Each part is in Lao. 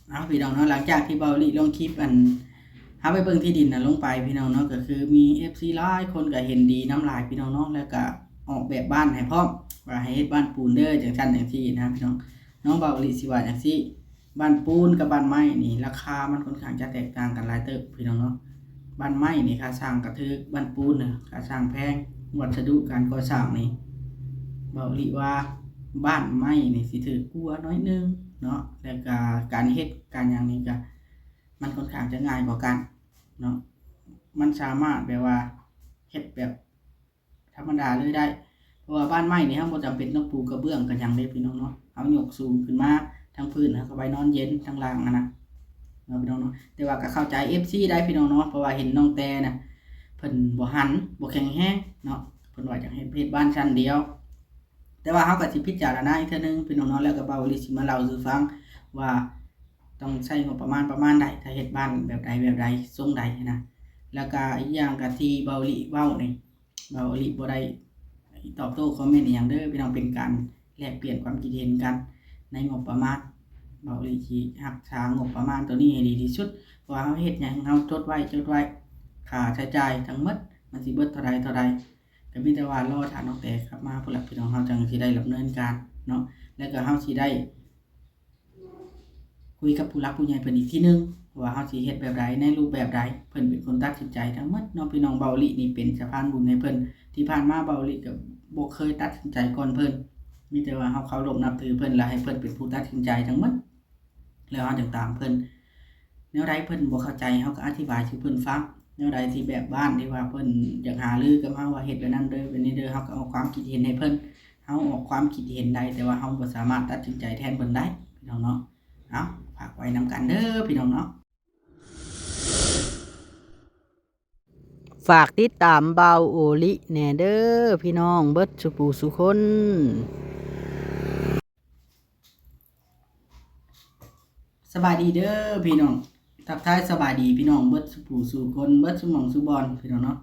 ເອົາ ພີ່ນ້ອງເນາະ ຫຼັງຈາກທີ່ເບົາລິລົງຄລິບ ອັນ ເຮົາໄປເບິ່ງທີ່ດິນນະ ລົງໄປ ພີ່ນ້ອງເນາະ ກໍຄືມີເອັຟຊີຫຼາຍຄົນກໍເຫັນດີນຳຫຼາຍ ພີ່ນ້ອງເນາະ ແລ້ວກໍອອກແບບບ້ານໃຫ້ພ້ອມ ວ່າໃຫ້ເຮັດບ້ານປູນເດີ ຈັ່ງຊັ້ນຈັ່ງຊີ້ນະ ພີ່ນ້ອງເນາະ. ເບົາລິຊິວ່າຈັ່ງຊີ້ ບ້ານປູນກັບບ້ານໄມ້ນີ້ ລາຄາມັນຂ້ອນຂ້າງຈະແຕກຕ່າງກັນຫຼາຍເຕີບ ພີ່ນ້ອງເນາະ. ບ້ານໄມ້ນີ້ຄ່າສ້າງກໍຖືກ ບ້ານປູນນະຄ່າສ້າງແພງ ວັດສະດຸການກໍ່ສ້າງນີ້ ເບົາລິວ່າບ້ານໄມ້ນີ້ຊິຖືກກວ່າໜ້ອຍໜຶ່ງເນາະ ແລ້ວກະການເຮັດການຫຍັງນີ້ກະມັນຂ້ອນຂ້າງຈະງ່າຍກວ່າກັນເນາະ ມັນສາມາດແບບວ່າເຮັດແບບ ທຳມະດາເລີຍໄດ້ ເພາະວ່າບ້ານໄມ້ນີ້ເຮົາບໍ່ຈຳເປັນຕ້ອງປູກະເບື້ອງກະຫຍັງເດ້ພີ່ນ້ອງເນາະ ເຮົາຍົກສູງຂຶ້ນມາທາງພື້ນ ເຮົາກະໄວ້ນອນເຢັນທາງລ່າງຫັ້ນນະເນາະ ພີ່ນ້ອງເນາະ. ແຕ່ວ່າກະເຂົ້າໃຈເອັຟຊີໄດ້ພີ່ນ້ອງເນາະ ເພາະວ່າເຫັນນ້ອງແຕນະ ເພິ່ນບໍ່ຫັນ ບໍ່ແຂງແຮງເນາະ ເພິ່ນວ່າຢາກເຮັດ ເຮັດບ້ານຊັ້ນດຽວ ແຕ່ວ່າເຮົາກະຊິພິຈາລະນາອີກເທື່ອໜຶ່ງພີ່ນ້ອງເນາະ ແລ້ວກະເບົາລິຊິມາເລົ່າສູ່ຟັງວ່າຕ້ອງໃຊ້ງົບປະມານປະມານໃດ ຖ້າເຮັດບ້ານແບບໃດແບບໃດ ຊົງໃດຫັ້ນນະ. ແລ້ວກະອີກຢ່າງກະທີ່ເບົາລິເວົ້ານີ້ ເບົາລິບໍ່ໄດ້ຕອບໂຕ້ຄອມເມັນອີ່ຫຍັງເດີພີ່ນ້ອງ ເປັນການແລກປ່ຽນຄວາມຄິດເຫັນກັນໃນງົບປະມານ. ເບົາລິຊິຮັກສາງົບປະມານໂຕນີ້ໃຫ້ດີທີ່ສຸດ ເພາະວ່າເຮົາເຮັດຫຍັງເຮົາຈົດໄວ້ ຈົດໄວ້ ຄ່າໃຊ້ຈ່າຍທັງໝົດ ມັນຊິເບິດເທົ່າໃດເທົ່າໃດ ກໍມີແຕ່ວ່າລໍຖ້ານ້ອງແຕກັບມາພຸ້ນລະພີ່ນ້ອງ ເຮົາຈັ່ງຊິໄດ້ດຳເນີນການເນາະ ແລ້ວກໍເຮົາຊິໄດ້ ຄຸຍກັບຜູ້ຫຼັກຜູ້ໃຫຍ່ເພິ່ນອີກທີໜຶ່ງ ວ່າເຮົາຊິເຮັດແບບໃດ ໃນຮູບແບບໃດ ເພິ່ນເປັນຄົນຕັດສິນໃຈທັງໝົດເນາະ ພີ່ນ້ອງ. ເບົາລິນີ້ເປັນສະພານບຸນໃຫ້ເພິ່ນ ທີ່ຜ່ານມາເບົາລິກໍບໍ່ເຄີຍຕັດສິນໃຈກ່ອນເພິ່ນ ມີແຕ່ວ່າເຮົາເຄົາລົບນັບຖືເພິ່ນ ແລ້ວໃຫ້ເພິ່ນເປັນຜູ້ຕັດສິນໃຈທັງໝົດ ແລ້ວເຮົາຈຶ່ງຕາມເພິ່ນ. ແນວໃດເພິ່ນບໍ່ເຂົ້າໃຈ ເຮົາກໍອະທິບາຍສູ່ເພິ່ນຟັງ ແນວໃດທີ່ແບບບ້ານທີ່ວ່າເພິ່ນຢາກຫາລືກັບເຮົາວ່າເຮັດແບບນັ້ນເດີ ແບບນີ້ເດີ ເຮົາກໍອອກຄວາມຄິດເຫັນໃຫ້ເພິ່ນ. ເຮົາອອກຄວາມຄິດເຫັນໄດ້ ແຕ່ວ່າເຮົາບໍ່ສາມາດຕັດສິນໃຈແທນເພິ່ນໄດ້ ພີ່ນ້ອງເນາະ. ເອົາ ຝາກໄວ້ນຳກັນເດີພີ່ນ້ອງເນາະ. ຝາກຕິດຕາມບ່າວໂອລິແດ່ເດີພີ່ນ້ອງເບິດສູ່ຜູ້ສູ່ຄົນ. ສະບາຍດີເດີພີ່ນ້ອງ ທັກທາຍສະບາຍດີພີ່ນ້ອງເບິດສູ່ຜູ້ສູ່ຄົນ ເບິດສູ່ໝ່ອງສູ່ບ່ອນພີ່ນ້ອງເນາະ.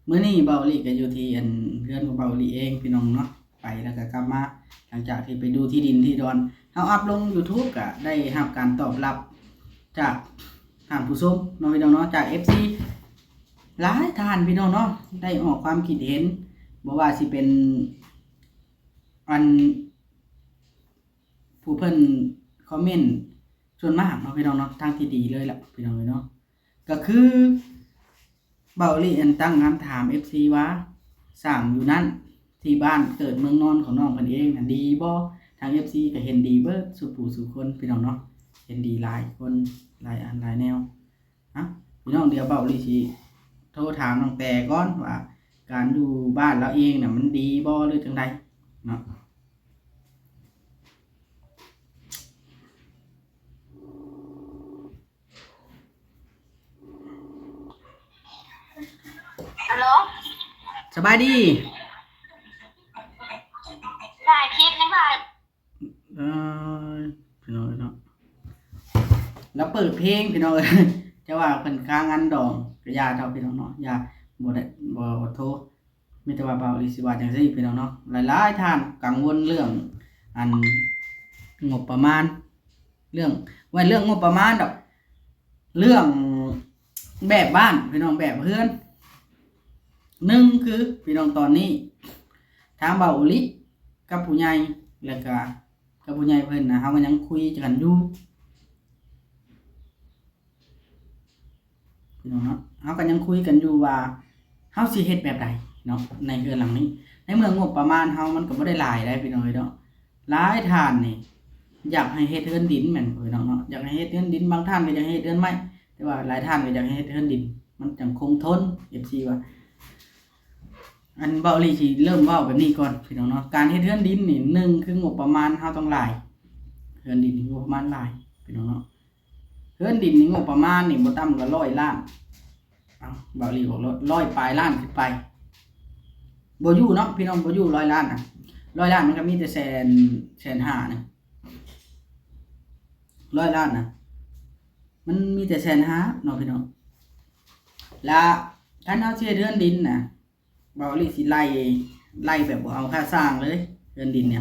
ມື້ນີ້ບ່າວໂອລິກໍຢູ່ທີ່ ອັນ ເຮືອນຂອງບ່າວໂອລິເອງພີ່ນ້ອງເນາະ ໄປແລ້ວກໍກັບມາ ຫຼັງຈາກທີ່ໄປດູທີ່ດິນທີ່ດອນ ເຮົາອັບລົງຢູທູບກໍໄດ້ຮັບການຕອບຮັບຈາກທ່ານຜູ້ຊົມເນາະ ພີ່ນ້ອງເນາະ ຈາກເອັຟຊີຫຼາຍທ່ານພີ່ນ້ອງເນາະ ໄດ້ອອກຄວາມຄິດເຫັນ ບໍ່ວ່າຊິເປັນ ອັນ ຜູ້ເພິ່ນຄອມເມັນສ່ວນມາກເນາະ ພີ່ນ້ອງເນາະ ທາງທີ່ດີເລີຍລະ ພີ່ນ້ອງເອີຍເນາະ ກໍຄື ບ່າວໂອລິ ອັນ ຕັ້ງຄຳຖາມເອັຟຊີວ່າ ສ້າງຢູ່ນັ້ນ ທີ່ບ້ານເກີດເມືອງນອນຂອງນ້ອງເພິ່ນເອງນະ ດີບໍ່? ທາງເອັຟຊີກໍເຫັນດີເບິດສູ່ຜູ້ສູ່ຄົນ ພີ່ນ້ອງເນາະ ເຫັນດີຫຼາຍຄົນ ຫຼາຍອັນຫຼາຍແນວ. ເອົ້າ ພີ່ນ້ອງ ດຽວບ່າວໂອລິຊິໂທຖາມນ້ອງແຕກ່ອນວ່າ ການຢູ່ບ້ານລາວເອງນະ ມັນດີບໍ່ ຫຼື ຈັ່ງໃດເນາະ. ຮັລໂຫຼ ສະບາຍດີ ຖ່າຍຄລິບຍັງຖ່າຍ ເອີ ພີ່ນ້ອງເນາະ ລາວເປີດເພງ ພີ່ນ້ອງເອີຍ ຈະວ່າເພິ່ນຄ້າງງານດອງ ກໍຢ່າເຖາະ ພີ່ນ້ອງເນາະ ຢ່າ ບໍ່ໄດ້ ບໍ່ ບໍ່ໂທ ມີແຕ່ວ່າບ່າວໂອລິຊິວ່າຈັ່ງຊີ້ ພີ່ນ້ອງເນາະ ຫຼາຍໆທ່ານກັງວົນເລື່ອງ ອັນ ງົບປະມານ ເລື່ອງ ວ່າເລື່ອງງົບປະມານດອກ ເລື່ອງແບບບ້ານ ພີ່ນ້ອງ ແບບເຮືອນ ໜຶ່ງຄື ພີ່ນ້ອງ ຕອນນີ້ທາງບ່າວໂອລິກັບຜູ້ໃຫຍ່ ແລ້ວກະກັບຜູ້ໃຫຍ່ເພິ່ນນະ ເຮົາກໍຍັງຄຸຍກັນຢູ່ ພີ່ນ້ອງເນາະ ເຮົາກໍຍັງຄຸຍກັນຢູ່ວ່າ ເຮົາຊິເຮັດແບບໃດເນາະ ໃນເຮືອນຫຼັງນີ້ ໃນເມື່ອງົບປະມານເຮົາມັນກໍບໍ່ໄດ້ຫຼາຍໃດ໋ ພີ່ນ້ອງເອີຍເນາະ ຫຼາຍທ່ານນີ້ຢາກໃຫ້ເຮັດເຮືອນດິນ ແມ່ນບໍ່ ພີ່ນ້ອງເນາະ ຢາກໃຫ້ເຮັດເຮືອນດິນ ບາງທ່ານກໍຢາກໃຫ້ເຮັດເຮືອນໄມ້ ແຕ່ວ່າຫຼາຍທ່ານກໍຢາກໃຫ້ເຮັດເຮືອນດິນ ມັນຈັ່ງຄົງທົນ ເອັຟຊີ ວ່າ ອັນ ເບົາອີ່ຫຼີຊິເລີ່ມເວົ້າແບບນີ້ກ່ອນ ພີ່ນ້ອງເນາະ ການເຮັດເຮືອນດິນນີ້ ໜຶ່ງຄືງົບປະມານເຮົາຕ້ອງຫຼາຍ ເຮືອນດິນນີ້ງົບປະມານຫຼາຍ ພີ່ນ້ອງເນາະ ເຮືອນດິນນີ້ງົບປະມານນີ້ບໍ່ຕ່ຳກວ່າຮ້ອຍລ້ານ ເອົ້າ ເບົາອີ່ຫຼີບອກໂລດ ຮ້ອຍປາຍລ້ານຂຶ້ນໄປ ບໍ່ຢູ່ເນາະ ພີ່ນ້ອງ ບໍ່ຢູ່ຮ້ອຍລ້ານນະ ຮ້ອຍລ້ານມັນກໍມີແຕ່ແສນ ແສນຫ້ານະ ຮ້ອຍລ້ານນະ ມັນມີແຕ່ແສນຫ້າເນາະ ພີ່ນ້ອງ ລະຄັນເຮົາຊິເຮັດເຮືອນດິນນະ ເບົາອີ່ຫຼີຊິໄລ່ ໄລ່ແບບບໍ່ເອົາຄ່າສ້າງເລີຍ ເຮືອນດິນນີ້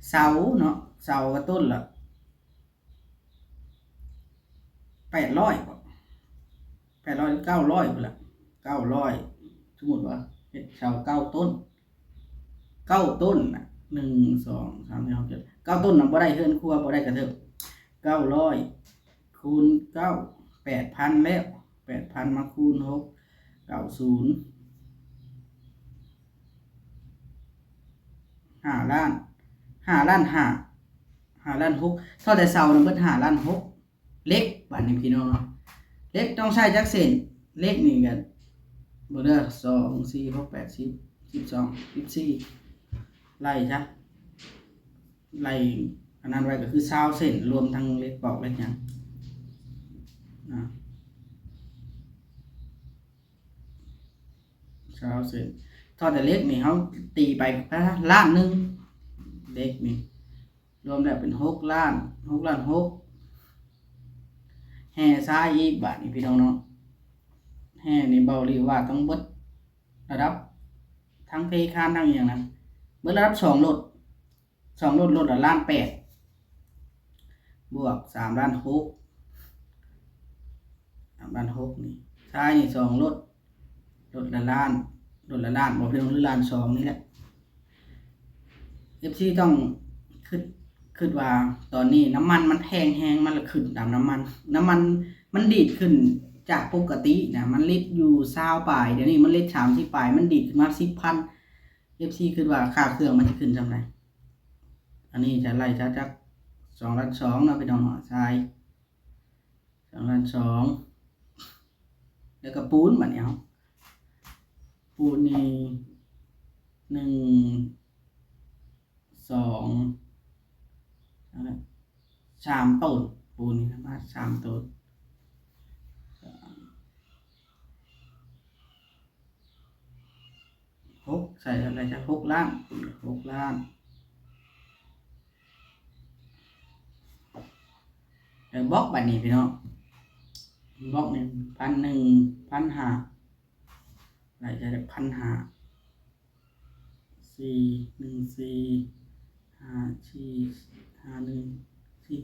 ເສົາເນາະ ເສົາກັບຕົ້ນລະ ແປດຮ້ອຍບໍ ແປດຮ້ອຍ ເກົ້າຮ້ອຍພຸ້ນລະ ເກົ້າຮ້ອຍ ສົມມຸດວ່າເຮັດເສົາເກົ້າຕົ້ນ ເກົ້າຕົ້ນນະ ໜຶ່ງ ສອງ ສາມ ສີ່ ຫ້າ ຫົກ ເຈັດ ເກົ້າຕົ້ນນະ ບໍ່ໄດ້ເຮືອນຄົວ ບໍ່ໄດ້ກະເທີບ ເກົ້າຮ້ອຍ ຄູນ ເກົ້າ ແປດພັນແລ້ວ ແປດພັນມາຄູນ ຫົກ ເກົ້າ ສູນ ຫ້າລ້ານ ຫ້າລ້ານຫ້າ ຫ້າລ້ານຫົກ ເທົ່າແຕ່ເສົານະເບິດຫ້າລ້ານຫົກ ເຫຼັກ ບາດນີ້ພີ່ນ້ອງເນາະ ເຫຼັກຕ້ອງໃຊ້ຈັກເສັ້ນ ເຫຼັກນີ້ກະເບິ່ງເດີ ສອງ ສີ່ ຫົກ ແປດ ສິບ ສິບສອງ ສິບສີ່ ໄລ່ຊະ ໄລ່ອັນນັ້ນໄວ້ກະຄືຊາວເສັ້ນ ລວມທັງເຫຼັກປອກເຫຼັກຫຍັງ ອາ ຊາວເສັ້ນ ເທົ່າແຕ່ເຫຼັກນີ້ເຮົາຕີໄປລ້ານໜຶ່ງ ເຫຼັກນີ້ ລວມແລ້ວເປັນຫົກລ້ານ ຫົກລ້ານຫົກ ແຮ່ຊາຍອີກບາດນີ້ພີ່ນ້ອງເນາະ ແຮ່ນີ້ເບົາຫຼີວ່າຕ້ອງເບິດລະດັບທັງເພຄານທັງອີ່ຫຍັງນະ ເບິດລະດັບສອງລົດ ສອງລົດ ລົດລະລ້ານແປດ ບວກສາມລ້ານຫົກ ສາມລ້ານຫົກນີ້ ຊາຍນີ້ສອງລົດ ລົດລະລ້ານ ລົດລະລ້ານບໍ່ເຖິງ ຫຼືລ້ານສອງນີ້ແຫຼະ ເອັຟຊີຕ້ອງຄຶດ ຄຶດວ່າຕອນນີ້ນ້ຳມັນມັນແພງແຮງ ມັນລະຂຶ້ນຕາມນ້ຳມັນ ນ້ຳມັນມັນດີດຂຶ້ນຈາກປົກກະຕິນະ ມັນລິດຢູ່ຊາວປາຍ ດຽວນີ້ມັນລິດສາມສິບປາຍ ມັນດີດຂຶ້ນມາສິບພັນ ເອັຟຊີຄຶດວ່າຄ່າເຄື່ອງມັນຈະຂຶ້ນສ່ຳໃດ ອັນນີ້ຈະໄລ່ຈາກສອງລ້ານສອງເນາະ ພີ່ນ້ອງເນາະ ຊາຍ ສອງລ້ານສອງ ແລ້ວກະປູນບາດນີ້ເຮົາ ປູນນີ້ ໜຶ່ງ ສອງ ສາມໂຕນ ປູນນີ້ປະມານສາມໂຕນ ຫົກ ໃສ່ເທົ່າໃດ ຈັກຫົກລ້ານ ຫົກລ້ານ ແລ້ວບລັອກບາດນີ້ພີ່ນ້ອງ ບລັອກໜຶ່ງພັນໜຶ່ງ ພັນຫ້າ ໄລ່ຈາກພັນຫ້າ ສີ່ ໜຶ່ງ ສີ່ ຫ້າ ສີ່ ຫ້າ ໜຶ່ງ ສີ່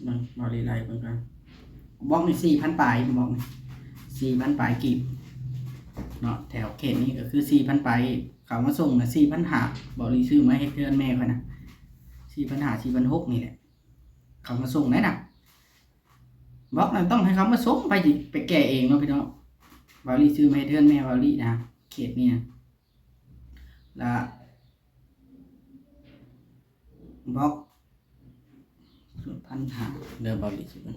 ເບິ່ງ ເບົາຫຼີໄລ່ເບິ່ງກ່ອນ ບລັອກນີ້ສີ່ພັນປາຍ ບລັອກນີ້ສີ່ພັນປາຍກີບເນາະ ແຖວເຂດນີ້ກະຄືສີ່ພັນປາຍ ເຂົາມາສົ່ງນະສີ່ພັນຫ້າ ເບົາຫຼີຊື້ມາເຮັດເຮືອນແມ່ຂ້ອຍນະ ສີ່ພັນຫ້າ ສີ່ພັນຫົກນີ້ແຫຼະ ເຂົາມາສົ່ງໄດ້ນະ ບລັອກນັ້ນຕ້ອງໃຫ້ເຂົາມາສົ່ງ ໃຜຊິໄປແກ່ເອງເນາະພີ່ນ້ອງ ເບົາຫຼີຊື້ມາເຮັດເຮືອນແມ່ເບົາຫຼີນະ ເຂດນີ້ນະ ລະ ບລັອກພັນຫ້າ ເດີ ເບົາຫຼີຊິເບິ່ງ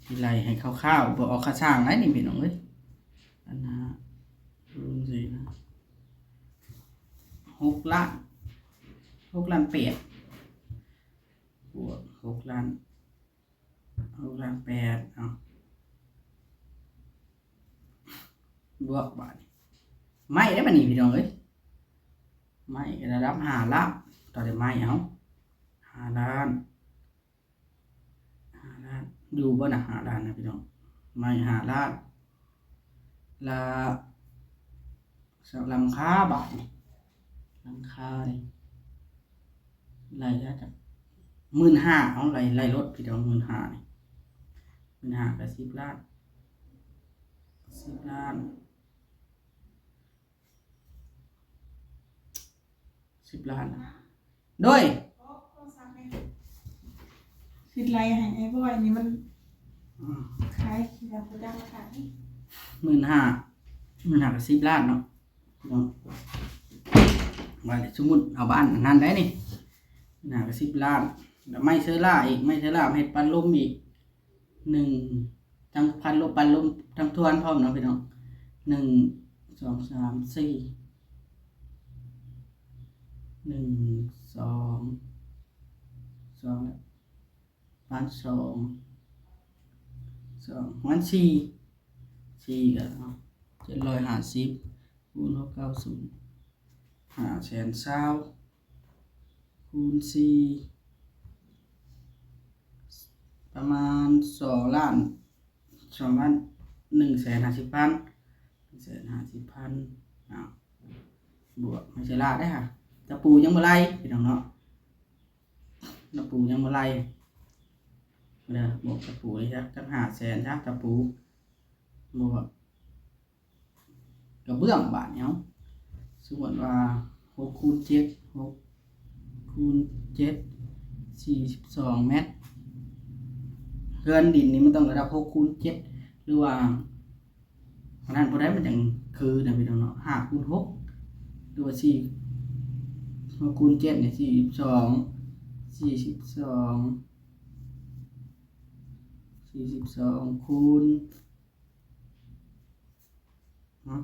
ຊິໄລ່ໃຫ້ຄ່າວໆ ບໍ່ອອກຄ່າສ້າງໄດ໋ນີ້ພີ່ນ້ອງເອີຍ ພັນຫ້າ ຄູນສີ່ນະ ຫົກລ້ານ ຫົກລ້ານແປດ ບວກຫົກລ້ານ ຫົກລ້ານແປດ ເອົາ ບວກບາດນີ້ ໄມ້ໄດ້ບາດນີ້ພີ່ນ້ອງເອີຍ ໄມ້ລະດັບຫ້າລ້ານ ຕໍ່ໄດ້ໄມ້ ເອົາ ຫ້າລ້ານ ຫ້າລ້ານ ຢູ່ບໍ່ນະ ຫ້າລ້ານນະພີ່ນ້ອງ ໄມ້ຫ້າລ້ານ ລະ ຫຼັງຄາບາດນີ້ ຫຼັງຄານີ້ ໄລ່ຈາກໝື່ນຫ້າ ເອົາ ໄລ່ ໄລ່ລົດພີ່ນ້ອງ ໝື່ນຫ້ານີ້ ໝື່ນຫ້າກະສິບລ້ານ ສິບລ້ານ ສິບລ້ານ ໂດຍ ສິດໄລ່ໃຫ້ອ້າຍບອຍນີ້ມັນ ອືມ ຂາຍຂີ້ດຳບໍ່ຈັກລາຄານີ້ ໝື່ນຫ້າ ໝື່ນຫ້າກະສິບລ້ານເນາະ ເນາະ ວ່າສົມມຸດເອົາບ້ານອັນນັ້ນໄດ໋ນີ້ ໜ້າກະສິບລ້ານ ແລ້ວໄມ້ເຊີລ່າອີກ ໄມ້ເຊີລ່າມາເຮັດປັນລົມອີກ ໜຶ່ງ ທັງພັດລົມ ປັນລົມ ທັງທວນພ້ອມເນາະພີ່ນ້ອງ ໜຶ່ງ ສອງ ສາມ ສີ່ ໜຶ່ງ ສອງ ສອງ ປານສອງ ສອງ ປານສີ່ ສີ່ກະເນາະ ເຈັດຮ້ອຍຫ້າສິບ ຄູນຫົກເກົ້າສູນ ຫ້າແສນຊາວ ຄູນສີ່ ປະມານສອງລ້ານ ສອງລ້ານ ໜຶ່ງແສນຫ້າສິບພັນ ໜຶ່ງແສນຫ້າສິບພັນ ເອົາ ບວກ ໄມ້ເຊີລ່າໄດ້ຫາ ຕະປູຍັງບໍ່ໄລ່ພີ່ນ້ອງເນາະ. ຕະປູຍັງບໍ່ໄລ່ເດີ ບວກຕະປູນີ້ຊະ ຈັກຫ້າແສນຊະ ຕະປູ ບວກກະເບື້ອງ ບາດນີ້ເຮົາ ສົມມຸດວ່າ ຫົກຄູນເຈັດ ຫົກຄູນເຈັດ ສີ່ສິບສອງແມັດ. ເຮືອນດິນນີ້ມັນຕ້ອງລະດັບ ຫົກຄູນເຈັດ ຫຼືວ່າ ອັນນັ້ນບໍ່ໄດ້ ມັນຈັ່ງຄືນະພີ່ນ້ອງເນາະ ຫ້າຄູນຫົກ ຫຼືວ່າ ສີ່ ຫົກຄູນເຈັດນີ້ ສີ່ສິບສອງ ສີ່ສິບສອງ ສີ່ສິບສອງຄູນ ເນາະ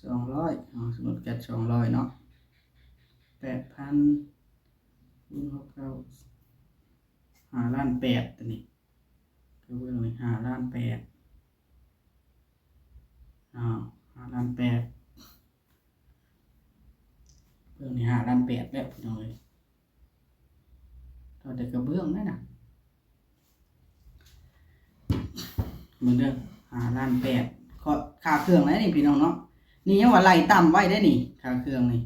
ສອງຮ້ອຍ ເອົາ ສົມມຸດແກັດສອງຮ້ອຍເນາະ ແປດພັນ ຄູນຫົກເກົ້າ ຫ້າລ້ານແປດ ຕົວນີ້ ກະເບື້ອງນີ້ ຫ້າລ້ານແປດ ເອົາ ຫ້າລ້ານແປດ ເບື້ອງນີ້ ຫ້າລ້ານແປດແລ້ວ ພີ່ນ້ອງເອີຍ. ເທົ່າແຕ່ກະເບື້ອງນັ້ນນະ ເບິ່ງເດີ ຫ້າລ້ານແປດ ເຄາະຄ່າເຄື່ອງແລ້ວນີ້ພີ່ນ້ອງເນາະ. ນີ້ຍັງວ່າໄລ່ຕ່ຳໄວ້ໄດ໋ນີ້ ຄ່າເຄື່ອງນີ້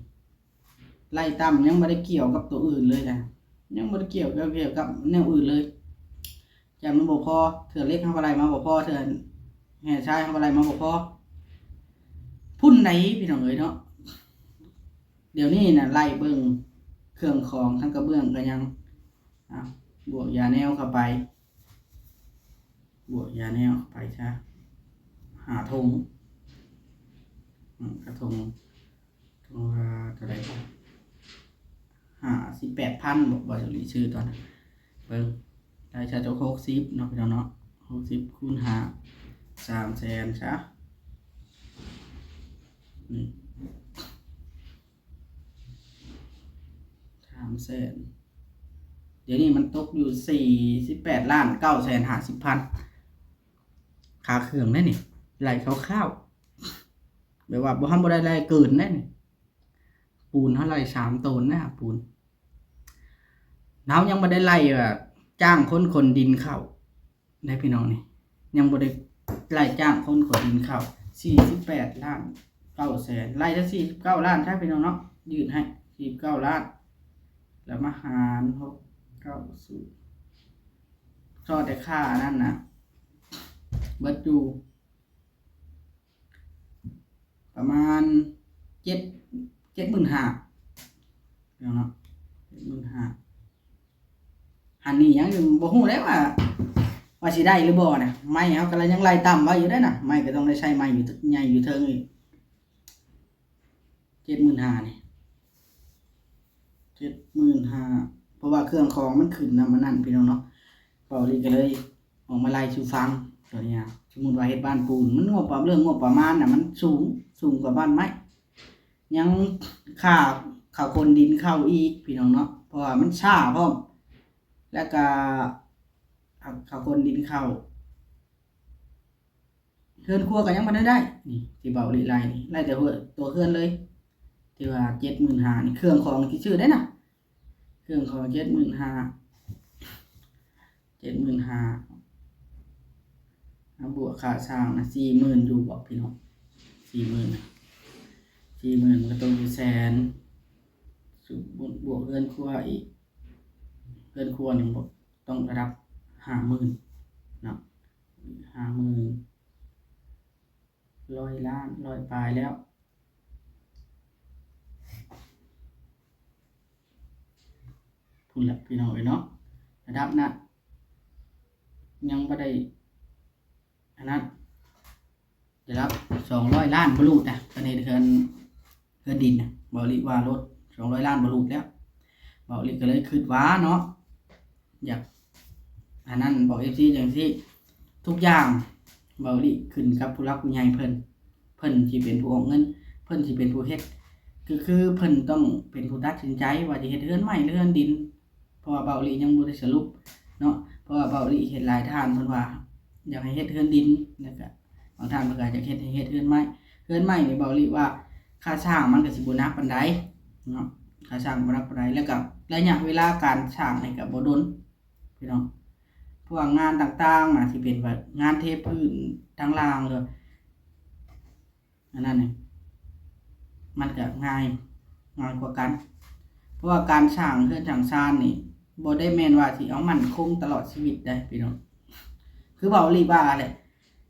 ໄລ່ຕ່ຳ ຍັງບໍ່ໄດ້ກ່ຽວກັບໂຕອື່ນເລີຍນະ ຍັງບໍ່ໄດ້ກ່ຽວກັບ ກ່ຽວກັບແນວອື່ນເລີຍ. ຢ້ານມັນບໍ່ພໍ ເທື່ອເຫຼັກເຮົາກະໄລ່ມາບໍ່ພໍ ເທື່ອແຮ່ຊາຍເຮົາກະໄລ່ມາບໍ່ພໍ ພຸ້ນໃດ໋ພີ່ນ້ອງເອີຍເນາະ. ດຽວນີ້ນະ ໄລ່ເບິ່ງເຄື່ອງຂອງ ທັງກະເບື້ອງກະຍັງ ອ່າ ບວກຢາແນວເຂົ້າໄປ ບວກຢາແນວເຂົ້າໄປຊະ ຫ້າຖົງ ອືມ ກະຖົງ ຖົງລະເທົ່າໃດ ຫ້າສິບແປດພັນ ບໍ່ ບໍ່ ເຈົ້າຫຼີຊື້ຕອນນັ້ນ ເບິ່ງ ໄດ້ຊະ ຕົກຫົກສິບເນາະ ພີ່ນ້ອງເນາະ ຫົກສິບຄູນຫ້າ ສາມແສນຊະ ນີ້ ສາມແສນ ດຽວນີ້ມັນຕົກຢູ່ ສີ່ສິບແປດລ້ານເກົ້າແສນຫ້າສິບພັນ ຄ່າເຄື່ອງໄດ໋ນີ້ ໄລ່ຄ່າວໆ ແບບວ່າບໍ່ ເຮົາບໍ່ໄດ້ໄລ່ເກີນໄດ໋ນີ້ ປູນເຮົາໄລ່ສາມໂຕນນະ ປູນ ເຮົາຍັງບໍ່ໄດ້ໄລ່ ແບບ ຈ້າງຄົນຂົນດິນເຂົ້າ ໄດ໋ພີ່ນ້ອງນີ້ ຍັງບໍ່ໄດ້ໄລ່ຈ້າງຄົນຂົນດິນເຂົ້າ ສີ່ສິບແປດລ້ານເກົ້າແສນ ໄລ່ແຕ່ສີ່ສິບເກົ້າລ້ານຊະພີ່ນ້ອງເນາະ ຍື່ນໃຫ້ສີ່ສິບເກົ້າລ້ານ ແລ້ວມາຫານຫົກເກົ້າສູນ ຊອດແຕ່ຄ່າອັນນັ້ນນະ ເບິດຢູ່ ປະມານເຈັດ ເຈັດໝື່ນຫ້າ ເນາະ ເຈັດໝື່ນຫ້າ ຫັ້ນນີ້ຍັງບໍ່ຮູ້ເດ້ວ່າ ວ່າຊິໄດ້ຫຼືບໍ່ນະ ໄມ້ເຮົາກະຍັງໄລ່ຕ່ຳໄວ້ຢູ່ເດ້ນະ ໄມ້ກະຕ້ອງໄດ້ໃຊ້ໄມ້ຢູ່ ໃຫຍ່ຢູ່ເທິງອີກ ເຈັດໝື່ນຫ້ານີ້ ເຈັດໝື່ນຫ້າ ເພາະວ່າເຄື່ອງຂອງມັນຂຶ້ນນຳອັນນັ້ນພີ່ນ້ອງເນາະ ເບົາຫຼີກະເລີຍອອກມາໄລ່ສູ່ຟັງ ຕົວນີ້ນະ ສົມມຸດວ່າເຮັດບ້ານປູນ ມັນງົບປະ ເລື່ອງງົບປະມານນະ ມັນສູງ ສູງກວ່າບ້ານໄມ້ ຍັງຄ່າເຂົາຂົນດິນເຂົ້າອີກພີ່ນ້ອງເນາະ ເພາະວ່າມັນຊ້າພ້ອມ ແລ້ວກະ ເຂົາຂົນດິນເຂົ້າ ເຮືອນຄົວກະຍັງບໍ່ໄດ້ໄດ້ ນີ້ທີ່ເບົາຫຼີໄລ່ນີ້ ໄລ່ແຕ່ຕົວເຮືອນເລີຍ ທີ່ວ່າເຈັດໝື່ນຫ້ານີ້ ເຄື່ອງຂອງທີ່ຊື້ໄດ້ນະ ເຄື່ອງຂອງເຈັດໝື່ນຫ້າ ເຈັດໝື່ນຫ້າ ມາບວກຄ່າສ້າງນະ ສີ່ໝື່ນຢູ່ບໍພີ່ນ້ອງ ສີ່ໝື່ນນະ ສີ່ໝື່ນມັນກະຕົກຢູ່ແສນ ບວກເຮືອນຄົວອີກ ເຮືອນຄົວນີ້ ຕ້ອງລະດັບຫ້າໝື່ນເນາະ ຫ້າໝື່ນ ຮ້ອຍລ້ານ ຮ້ອຍປາຍແລ້ວ ພຸ້ນລະພີ່ນ້ອງເອີຍເນາະ ລະດັບນັ້ນ ຍັງບໍ່ໄດ້ ອັນນັ້ນ ລະດັບສອງຮ້ອຍລ້ານບໍ່ຫຼຸດນະ ຄັນເຮັດເຮືອນ ເຮືອນດິນນະ ເບົາຫຼີວ່າໂລດ ສອງຮ້ອຍລ້ານບໍ່ຫຼຸດແລ້ວ ເບົາຫຼີກະເລີຍຄິດວ່າເນາະ ຢາກ ອັນນັ້ນ ບອກເອັຟຊີຈັ່ງຊີ້ ທຸກຢ່າງເບົາຫຼີຂຶ້ນກັບຜູ້ຫຼັກຜູ້ໃຫຍ່ເພິ່ນ ເພິ່ນຊິເປັນຜູ້ອອກເງິນ ເພິ່ນຊິເປັນຜູ້ເຮັດ ກະຄືເພິ່ນຕ້ອງເປັນຜູ້ຕັດສິນໃຈວ່າຈະເຮັດເຮືອນໄມ້ ຫຼືເຮືອນດິນ ເພາະວ່າເບົາຫຼີຍັງບໍ່ໄດ້ສະຫຼຸບເນາະ ເພາະວ່າເບົາຫຼີເຫັນຫຼາຍທ່ານເພິ່ນວ່າຢາກໃຫ້ເຮັດເຮືອນດິນ ແລ້ວກະບາງທ່ານເພິ່ນກະຢາກເຮັດໃຫ້ເຮັດເຮືອນໄມ້ ເຮືອນໄມ້ນີ້ເບົາຫຼີວ່າຄ່າສ້າງມັນກະຊິບໍ່ໜັກປານໃດເນາະ ຄ່າສ້າງບໍ່ໜັກປານໃດ ແລ້ວກະໄລຍະເວລາການສ້າງນີ້ກະບໍ່ດົນ ພີ່ນ້ອງ ພວກງານຕ່າງໆນະ ທີ່ເປັນແບບງານເທພື້ນທາງລ່າງ ຫຼືອັນນັ້ນນີ້ ມັນກະງ່າຍ ງ່າຍກວ່າກັນ ເພາະວ່າການສ້າງເຮືອນສ້າງຊານນີ້ ບໍ່ໄດ້ແມ່ນວ່າຊິເອົາໝັ້ນຄົງຕະຫຼອດຊີວິດໄດ໋ພີ່ນ້ອງ. ຄືເວົ້າອີ່ຫຼີວ່າແຫຼະ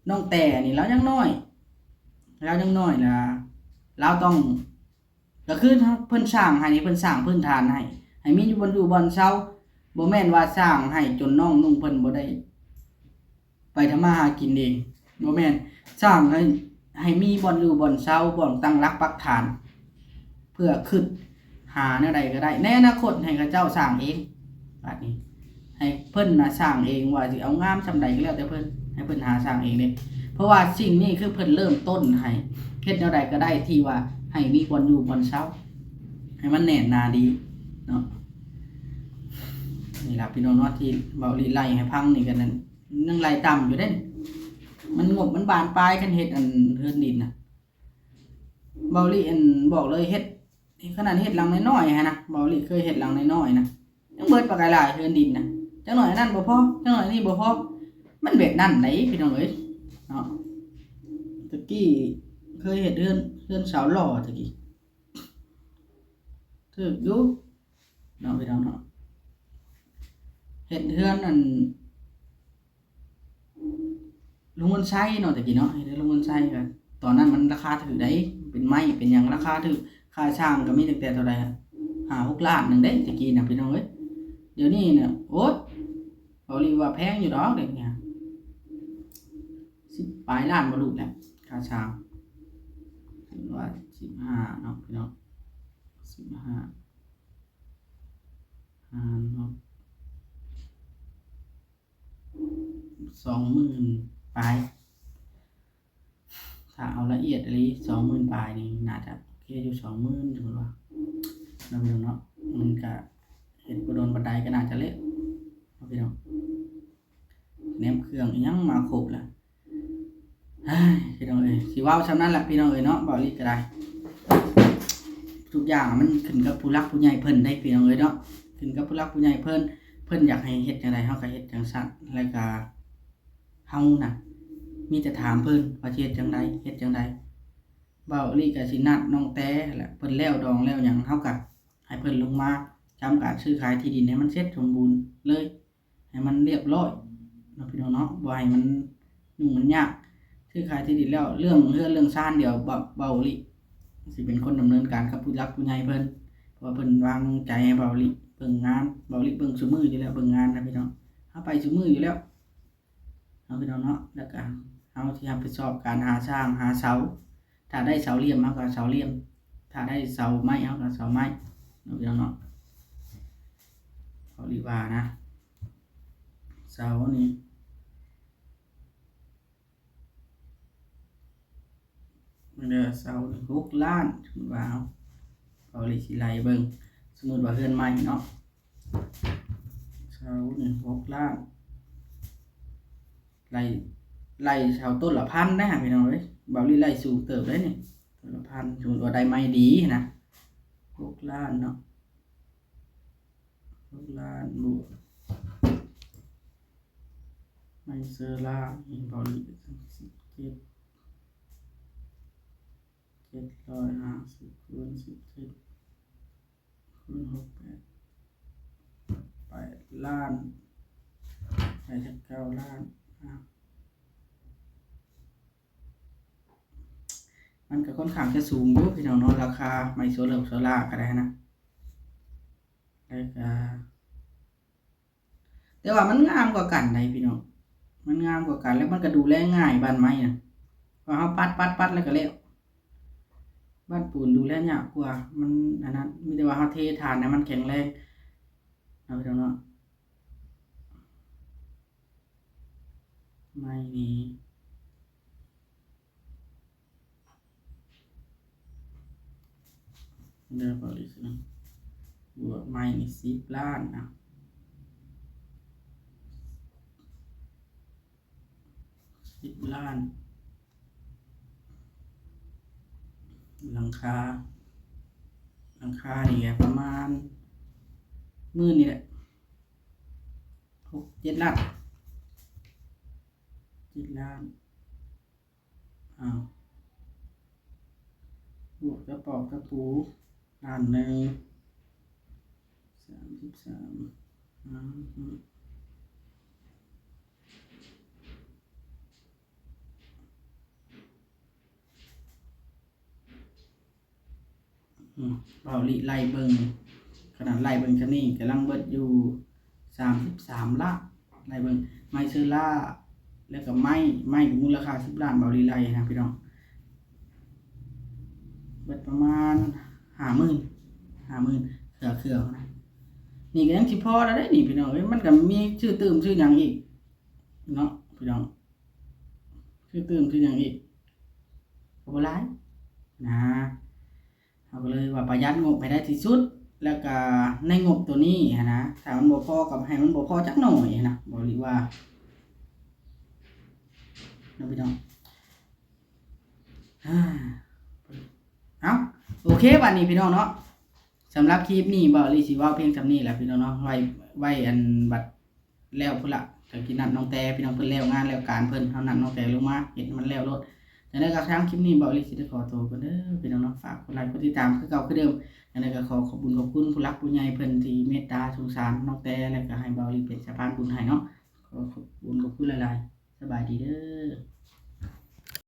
ນ້ອງແຕ້ນີ້ລາວຍັງນ້ອຍ ລາວຍັງນ້ອຍ ລະລາວຕ້ອງ ກໍຄືເພິ່ນສ້າງໃຫ້ນີ້ ເພິ່ນສ້າງພື້ນຖານໃຫ້ ໃຫ້ມີຢູ່ບ່ອນຢູ່ບ່ອນເຊົາ. ບໍ່ແມ່ນວ່າສ້າງໃຫ້ຈົນນ້ອງນຸ່ງເພິ່ນບໍ່ໄດ້ໄປທຳມາຫາກິນເອງ, ບໍ່ແມ່ນ. ສ້າງໃຫ້ ໃຫ້ມີບ່ອນຢູ່ບ່ອນເຊົາ, ບ່ອນຕັ້ງຫຼັກປັກຖານ ເພື່ອຄຶດຫາແນວໃດກໍໄດ້ ໃນອະນາຄົດໃຫ້ເຂົາເຈົ້າສ້າງເອງ. ບາດນີ້ ໃຫ້ເພິ່ນນະສ້າງເອງ ວ່າຊິເອົາງາມສ່ຳໃດກໍແລ້ວແຕ່ເພິ່ນ ໃຫ້ເພິ່ນຫາສ້າງເອງເດ້. ເພາະວ່າສິ່ງນີ້ຄືເພິ່ນເລີ່ມຕົ້ນໃຫ້ ເຮັດແນວໃດກໍໄດ້ທີ່ວ່າໃຫ້ມີບ່ອນຢູ່ບ່ອນເຊົາ ໃຫ້ມັນແໜ້ນໜາດີເນາະ. ນີ້ລະພີ່ນ້ອງເນາະ ທີ່ເບົາລີໄລ່ໃຫ້ຟັງນີ້ ກໍນັ້ນ ຍັງໄລ່ຕ່ຳຢູ່ເດ້. ມັນງົບມັນບານປາຍ ຄັນເຮັດອັນເຮືອນດິນນະ ເບົາລີອັນ ບອກເລີຍ ເຮັດ ຂະໜາດເຮັດຫຼັງນ້ອຍໆຫັ້ນນະ ເບົາລີເຄີຍເຮັດຫຼັງນ້ອຍໆນະ ຍັງເບິດປາກກາຍຫຼາຍເຮືອນດິນນະ. ຈັກໜ້ອຍອັນນັ້ນບໍ່ພໍ ຈັກໜ້ອຍອັນນີ້ບໍ່ພໍ ມັນແບບນັ້ນໄດ໋ພີ່ນ້ອງເອີຍເນາະ. ຕະກີ້ເຄີຍເຮັດເຮືອນ ເຮືອນຊາວຫຼໍ່ຕະກີ້ ຖືກຢູ່ເນາະພີ່ນ້ອງເນາະ. ເຮັດເຮືອນອັນ ລຸງເງິນໄຊເນາະ ແຕ່ກີ້ເນາະ ເຮັດໃຫ້ລຸງເງິນໄຊ ກໍຕອນນັ້ນມັນລາຄາຖືກໃດ໋ ເປັນໄມ້ເປັນຫຍັງລາຄາຖືກ. ຄ່າຊ່າງກໍມີຕັ້ງແຕ່ເທົ່າໃດ ຫ້າຫົກລ້ານໜຶ່ງເດ້ ແຕ່ກີ້ນະພີ່ນ້ອງເອີຍ. ດຽວນີ້ນະ ໂອ້ຍ ເບົາລີວ່າແພງຢູ່ດອກ ດຽວນີ້ ສິບປາຍລ້ານບໍ່ຫຼຸດແລ້ວ ຄ່າຊ່າງ. ຖືວ່າສິບຫ້າເນາະພີ່ນ້ອງ ສິບຫ້າ ຫານເນາະ ສອງໝື່ນປາຍ. ຖ້າເອົາລະອຽດອີ່ຫຼີ ສອງໝື່ນປາຍນີ້ ໜ້າຈະໂອເຄຢູ່ ສອງໝື່ນ ສົມມຸດວ່າເນາະ ພີ່ນ້ອງເນາະ. ມັນກະເຮັດບໍ່ດົນປານໃດ ກໍໜ້າຈະແລ້ວເນາະ ພີ່ນ້ອງ. ແນມເຄື່ອງອີ່ຫຍັງມາຄົບລະ ເຮີ້ຍ ພີ່ນ້ອງເອີຍ ຊິເວົ້າສ່ຳນັ້ນລະ ພີ່ນ້ອງເອີຍເນາະ. ເບົາລີກໍໄດ້ ທຸກຢ່າງມັນຂຶ້ນກັບຜູ້ຫຼັກຜູ້ໃຫຍ່ເພິ່ນເດ້ ພີ່ນ້ອງເອີຍເນາະ. ຂຶ້ນກັບຜູ້ຫຼັກຜູ້ໃຫຍ່ເພິ່ນ ເພິ່ນຢາກໃຫ້ເຮັດຈັ່ງໃດ ເຮົາກໍເຮັດຈັ່ງຊັ້ນ. ແລ້ວກໍເຮົານະ ມີແຕ່ຖາມເພິ່ນວ່າຊິເຮັດຈັ່ງໃດ ເຮັດຈັ່ງໃດ. ເບົາລີກໍຊິນັດນ້ອງແຕ້ແຫຼະ ເພິ່ນແລ້ວດອງແລ້ວຫຍັງ ເຮົາກໍໃຫ້ເພິ່ນລົງມາທຳການຊື້ຂາຍທີ່ດິນໃຫ້ມັນເສັດສົມບູນເລີຍ ໃຫ້ມັນລຽບລ້ອຍເນາະ ພີ່ນ້ອງເນາະ ບໍ່ໃຫ້ມັນຫຍຸ້ງມັນຍາກ. ຊື້ຂາຍທີ່ດິນແລ້ວ ເລື່ອງເຮືອນເລື່ອງຊານ ດຽວເບົາ ເບົາລີຊິເປັນຄົນດຳເນີນການກັບຜູ້ຫຼັກຜູ້ໃຫຍ່ເພິ່ນ ເພາະວ່າເພິ່ນວາງໃຈໃຫ້ເບົາລີເບິ່ງງານ. ເບົາລີເບິ່ງຊຸມື້ຢູ່ແລ້ວ ເບິ່ງງານນະ ພີ່ນ້ອງ ເຮົາໄປຊຸມື້ຢູ່ແລ້ວເນາະ ພີ່ນ້ອງເນາະ. ແລ້ວກໍເຮົາຊິຮັບຜິດຊອບການຫາຊ່າງຫາເສົາ ຖ້າໄດ້ເສົາຫຼ່ຽມ ເຮົາກໍເສົາຫຼ່ຽມ ຖ້າໄດ້ເສົາໄມ້ ເຮົາກໍເສົາໄມ້ເນາະ ພີ່ນ້ອງເນາະ. ເຂົາເລີຍວ່ານະ ເສົານີ້ ເດີ ເສົານີ້ຫົກລ້ານ ສົມມຸດວ່າ ເຮົາ ເບົາລີຊິໄລ່ເບິ່ງ ສົມມຸດວ່າເຮືອນໃໝ່ເນາະ ເສົານີ້ຫົກລ້ານ ໄລ່ ໄລ່ເສົາຕົ້ນລະພັນໄດ໋ ພີ່ນ້ອງເອີຍ. ເບົາລີໄລ່ສູງເຕີບໄດ໋ນີ້ ຕົ້ນລະພັນ ສົມມຸດວ່າໄດ້ໄມ້ດີນະ ຫົກລ້ານເນາະ ຫົກລ້ານບວກ ໄມ້ເຊີລານີ້ ເບົາລີ ສິບເຈັດ ເຈັດຮ້ອຍຫ້າສິບ ຄູນສິບເຈັດ ຄູນຫົກ ແປດ ແປດລ້ານ ໄດ້ຈັກເກົ້າລ້ານ. ອາ ມັນກໍຄ່ອນຂ້າງຈະສູງຢູ່ ພີ່ນ້ອງເນາະ ລາຄາໄມ້ໂຊເລີ ໂຊລາກໍໄດ້ນະ ແລ້ວກໍ ແຕ່ວ່າມັນງາມກວ່າກັນໃດ໋ພີ່ນ້ອງ ມັນງາມກວ່າກັນ ແລ້ວມັນກໍດູແລງ່າຍ ບ້ານໄມ້ນະ ວ່າເຮົາປັດ ປັດ ປັດ ແລ້ວກໍແລ້ວ. ບ້ານປູນດູແລຍາກກວ່າ ມັນອັນນັ້ນ ມີແຕ່ວ່າເຮົາເທຖານໃຫ້ມັນແຂງແຮງເນາະ ພີ່ນ້ອງເນາະ. ໄມ້ນີ້ ເດີ ບໍລິສັດ ບວກໄມ້ນີ້ສິບລ້ານນະ ສິບລ້ານ. ຫຼັງຄາ ຫຼັງຄານີ້ກໍປະມານໝື່ນນີ້ແຫຼະ ຫົກເຈັດລ້ານ ເຈັດລ້ານ. ອ້າວ ບວກຕະປອກຕະປູລ້ານໜຶ່ງ ສາມສິບສາມ ອືມ ອືມ ເວົ້າລິໄລ່ເບິ່ງ ຂະໜາດໄລ່ເບິ່ງຊ່ຳນີ້ກຳລັງເບິດຢູ່ສາມສິບສາມລ້ານ. ໄລ່ເບິ່ງໄມ້ເຊີລາ ແລ້ວກໍໄມ້ ໄມ້ກໍມູນລະຄ່າສິບລ້ານ ເວົ້າລິໄລ່ນະພີ່ນ້ອງ ເບິດປະມານຫ້າໝື່ນ ຫ້າໝື່ນເຄືອໆນະ. ນີ້ກໍຍັງຊິພໍແລ້ວເດ້ນີ້ພີ່ນ້ອງເອີຍ ມັນກໍມີຊື້ຕື່ມຊື້ຫຍັງອີກເນາະພີ່ນ້ອງ ຊື້ຕື່ມຊື້ຫຍັງອີກ ກໍບໍ່ຫຼາຍນະ. ເຮົາກໍເລີຍວ່າປະຢັດງົບໃຫ້ໄດ້ທີ່ສຸດ ແລ້ວກະໃນງົບໂຕນີ້ຫັ້ນນະ ຖ້າມັນບໍ່ພໍກໍໃຫ້ມັນບໍ່ພໍຈັກໜ້ອຍຫັ້ນນະ ເວົ້າລີວ່າເນາະພີ່ນ້ອງ. ເອົ້າ ໂອເຄ ບາດນີ້ພີ່ນ້ອງເນາະ ສຳລັບຄລິບນີ້ເບົາລີຊິເວົ້າພຽງສ່ຳນີ້ແຫຼະພີ່ນ້ອງເນາະ ໄວ້ ໄວ້ອັນບັດ ແລ້ວພຸ້ນລະ ກໍຊິນັດນ້ອງແຕພີ່ນ້ອງ ເພິ່ນແລ້ວງານແລ້ວການເພິ່ນ ເຮົານັດນ້ອງແຕລົງມາເຮັດໃຫ້ມັນແລ້ວໂລດ. ຈັ່ງໃດກໍທາງຄລິບນີ້ເບົາລີຊິໄດ້ຂໍໂຕກ່ອນເດີພີ່ນ້ອງເນາະ ຝາກກົດໄລກົດຕິດຕາມຄືເກົ່າຄືເດີມ. ຈັ່ງໃດກໍຂໍຂອບບຸນຂອບຄຸນຜູ້ຫຼັກຜູ້ໃຫຍ່ເພິ່ນທີ່ເມດຕາສົງສານນ້ອງແຕ ແລ້ວກໍໃຫ້ເບົາລີເປັນສະພານບຸນໃຫ້ເນາະ ຂໍຂອບບຸນຂອບຄຸນຫຼາຍໆ ສະບາຍດີເດີ.